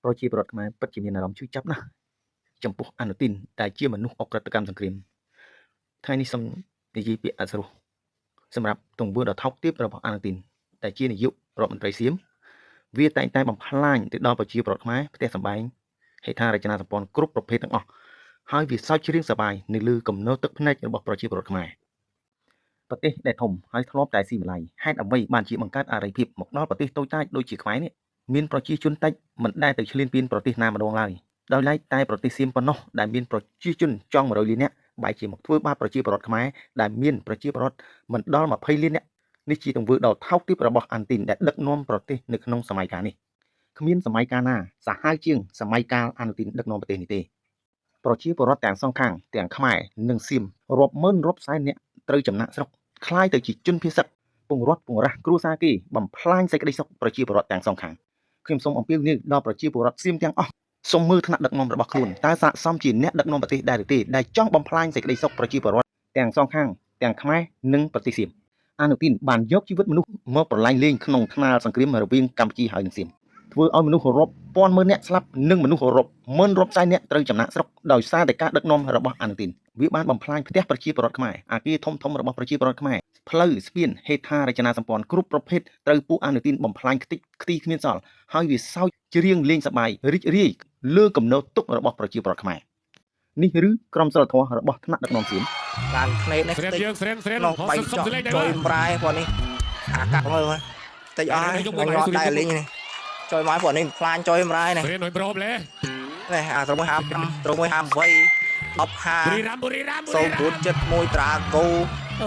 ប្រជាពលរដ្ឋខ្មែរពិតជាមានអារម្មណ៍ឈឺចាប់ណាស់ចំពោះអនុទិនដែលជាមនុស្សអក្រិតកម្មសង្គ្រាមថ្ងៃនេះសូមនិយាយពាក្យអសុរោះសម្រាប់ទង្វើដ៏ថោកទាបរបស់អនុទិនដែលជានាយករដ្ឋមន្ត្រីសៀមវាតែងតែបំផ្លាញទៅដល់ប្រជាពលរដ្ឋខ្មែរផ្ទះសម្បែងហេដ្ឋារចនាសម្ព័ន្ធគ្រប់ប្រភេទទាំងអស់ហើយវាសើចច្រៀងសប្បាយនៅលើគំនរទឹកភ្នែករបស់ប្រជាពលរដ្ឋខ្មែរប្រទេសដែលធំហើយធ្លាប់តែស៊ីម្លៃហេតុអ្វីបានជាបង្កើតអរិយភាពមកដល់ប្រទេសតូចតាចដូចជាខ្មែរនេះមានប្រជាជនតិចមិនដែលទៅឈ្លានពានប្រទេសណាម្ដងឡើយដោយឡែកតែប្រទេសសៀមប៉ុណ្ណោះដែលមានប្រជាជនចង់100លាននាក់បែរជាមកធ្វើបាបប្រជាពលរដ្ឋខ្មែរដែលមានប្រជាពលរដ្ឋមិនដល់20លាននាក់នេះជាទង្វើដ៏ថោកទាបរបស់អាន់ទីនដែលដឹកនាំប្រទេសនៅក្នុងសម័យកាលនេះគ្មានសម័យកាលណាសាហាវជាងសម័យកាលអានុទីនដឹកនាំប្រទេសនេះទេប្រជាពលរដ្ឋទាំងសងខាងទាំងខ្មែរនិងសៀមរាប់ម៉ឺនរាប់សែននាក់ត្រូវចំណាកស្រុកក្លាយទៅជាជនភៀសសឹកពង្រត់ពង្រាស់គ្រួសារគេបំផ្លាញសេចក្តីសុខប្រជាពលរដ្ឋទាំងសងខាងខ្ញុំសូមអំពាវនាវដល់ប្រជាពលរដ្ឋសៀមទាំងអស់សូមមើលថ្នាក់ដឹកនាំរបស់ខ្លួនតើស័ក្តិសមជាអ្នកដឹកនាំប្រទេសដែរឬទេដែលចង់បំផ្លាញសេចក្តីសុខប្រជាពលរដ្ឋទាំងសងខាងទាំងខ្មែរនិងប្រទេសសៀមអានុទីនបានយកជីវិតមនុស្សមកប្រឡាញលេងក្នុងថ្នាលសង្គ្រាមរវាងកម្ពុជាហើយនិងសៀមធ្វើឲ្យមនុស្សរាប់ពាន់ម៉ឺននាក់ស្លាប់និងមនុស្សរាប់ម៉ឺនរាប់សែននាក់ត្រូវចំណាកស្រុកដោយសារតែការដឹកនាំរបស់អានុទីនវាបានបំផ្លាញផ្ទះប្រជាពលរដ្ឋខ្មែរអាគារធំៗរបស់ប្រជាពលរដ្ឋខ្មែរផ្លូវស្ពានហេដ្ឋារចនាសម្ព័ន្ធគ្រប់ប្រភេទត្រូវពួកអានុទីនបំផ្លាញខ្ទេចខ្ទីគ្មានសល់ហើយវាសោចច្រៀងលេងសប្បាយរីករាយលើគំនរទុក្ខរបស់ប្រជាពលរដ្ឋខ្មែរនេះឬក្រមសីលធម៌របស់ថ្នាក់ដឹកនាំសៀម ឡានភ្នែកនេះ ស្រៀម តិច យើងស្រៀមស្រៀម នោះបែកចောက်ចុយប្រែព្រោះនេះអាកាក់មើលមកតិចអស់ហើយញ៉ាត់ដែរលេងនេះចុយមកព្រោះនេះផ្លាញចុយប្រែនេះ ស្រៀមหน่อยโปรบเลย នេះអាត្រមួយ55ត្រមួយ58 15 บุรีรัมย์บุรีรัมย์บุรีรัมย์ 0971ត្រាគោ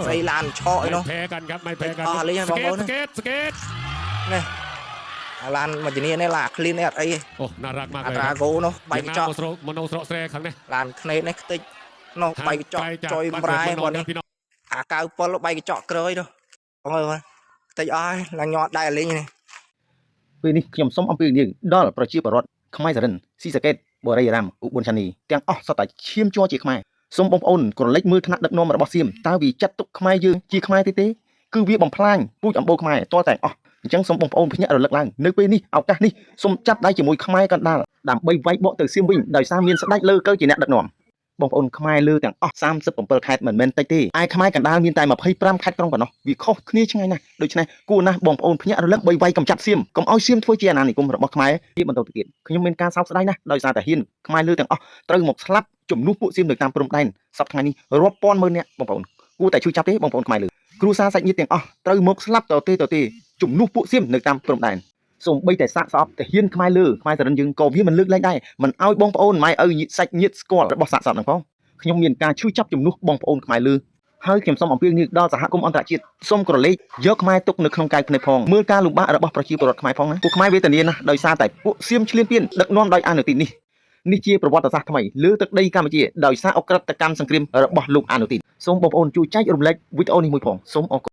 ស្អីឡានឆក់អីនោះ ไม่แพ้กันครับไม่แพ้กัน អស់លេងហើយបងប្អូន สเก็ตสเก็ต នេះអាឡានមួយជំនាញនេះឡាឃ្លីននេះអត់អីទេ โอ้น่ารักมาก អា เลย ត្រាគោនោះបែកចောက် โมโนโมโนสระแสครั้งนี้ ឡានភ្នែកនេះខ្ទេចនោះបែកចောက်ចុយប្រែព្រោះនេះ พี่น้อง អា97បែកកញ្ចក់ក្រោយនោះបងអើយមកតិចអស់ហើយឡើងញាត់ដែរលេងនេះ ពេលនេះខ្ញុំសូមអំពាវនាវដល់ប្រជាពលរដ្ឋខ្មែរសរិនស៊ីសាកេតបូរីរ៉ាមឧបលឆានីទាំងអស់សុទ្ធតែឈាមជ័រជាខ្មែរសូមបងប្អូនក្រឡេកមើលថ្នាក់ដឹកនាំរបស់សៀមតើវាចាត់ទុកខ្មែរយើងជាខ្មែរទេទេគឺវាបំផ្លាញពូជអម្បូរខ្មែរតតែអស់អញ្ចឹងសូមបងប្អូនភ្ញាក់រលឹកឡើងនៅពេលនេះឱកាសនេះសូមចាប់ដៃជាមួយខ្មែរកណ្ដាលដើម្បីវាយបកទៅសៀមវិញដោយសារមានស្ដេចលើកើជាអ្នកដឹកនាំបងប្អូនខ្មែរលើទាំងអស់37ខេត្តមិនមែនតិចទេឯខ្មែរកណ្ដាលមានតែ25ខេត្តក្រុងប៉ុណ្ណោះវាខុសគ្នាឆ្ងាយណាស់ដូច្នេះគួរណាស់បងប្អូនភ្ញាក់រលឹកបីវាយកំចាត់សៀមកុំឲ្យសៀមធ្វើជាអាណានិគមរបស់ខ្មែរជាបន្តទៅទៀតខ្ញុំមានការសោកស្ដាយណាស់ដោយសារតែហ៊ានខ្មែរលើទាំងអស់ត្រូវមកស្លាប់ជំនួសពួកសៀមនៅតាមព្រំដែនសប្តាហ៍ថ្ងៃនេះរាប់ពាន់ម៉ឺននាក់បងប្អូនគួរតែឈឺចាប់ទេបងប្អូនខ្មែរលើគ្រួសារសាច់ញាតិទាំងអស់ត្រូវមកស្លាប់តទេតទេជំនួសពួកសៀមនៅតាមព្រំដែនសូម្បីតែសាកសពទាហានខ្មែរលើខ្មែរសរិនយើងក៏វាមិនលើកលែងដែរមិនឲ្យបងប្អូនម៉ែឪញាតិសាច់ញាតិស្គាល់របស់សាកសពហ្នឹងផងខ្ញុំមានការឈឺចាប់ជំនួសបងប្អូនខ្មែរលើហើយខ្ញុំសូមអំពាវនាវដល់សហគមន៍អន្តរជាតិសូមក្រឡេកយកខ្មែរទុកនៅក្នុងកាយភ្នែកផងមើលការលំបាករបស់ប្រជាពលរដ្ឋខ្មែរផងណាពួកខ្មែរវេទនាណាស់ដោយសារតែពួកសៀមឈ្លានពានដឹកនាំដោយអនុទិននេះនេះជាប្រវត្តិសាស្ត្រថ្មីលើទឹកដីកម្ពុជាដោយសារអក្រិតកម្មសង្គ្រាមរបស់លោកអនុទិនសូមបងប្អូនជួយចែករំលែកវីដេអូនេះមួយផងសូមអរគុណ។